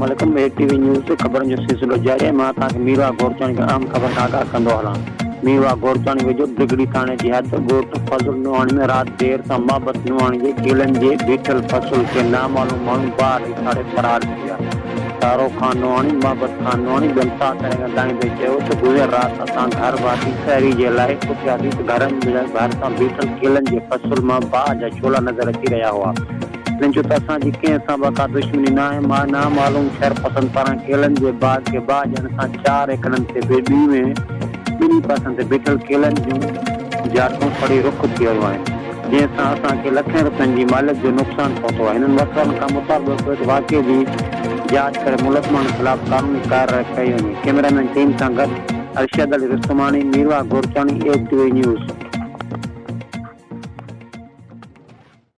عليڪم اي ٽي V news تي خبرن جو سلسلو جاري آهي مان توهان کي ميرواهه گورچاڻي کان اهم خبر کان آگاهه ڪندو هلان ميرواهه گورچاڻي ويجهو ڊگهڙي ٿاڻي جي حد ڳوٺ فضل نوحاڻي ۾ رات دير سان محبت نوحاڻي جي ڪيلن جي بيٺل فصل کي نامعلوم ماڻهو باهه ڏئي ساڙي فرار ٿي ويا تارو خان نوحاڻي محبت خان نوحاڻي ٻين ساٿارين کان دانهيندي چيو ته گذريل رات اسان گهر ڀاتي سحري جي لاء اٿياسين ته گهرن ڀرسان بيٺل ڪيلن جي فصل مان باهه جا شعلا نظر اچي رهيا هئا. هنن چيو ته اسان جي ڪنهن سان به ڪا دشمني ناهي، مان نامعلوم شرپسند پاران ڪيلن جي باغ کي باهه ڏيڻ سان چار ايڪڙن تي به ٻي ۾ ٻنهي پاسن تي بيٺل ڪيلن جون جاٽون سڙي رک ٿي ويون آهن، جنهن سان اسان کي لکين رپين جي ماليت جو نقصان پهتو آهي. هنن وسوارن کان مطالبو ڪيو ته واقعي جي جاچ ڪري ملزمن خلاف قانوني ڪارروائي ڪئي وڃي. ڪئميرامين ٽيم سان گڏ Arshad Ali Rustamani, Mirwah Gorchani, A T V news.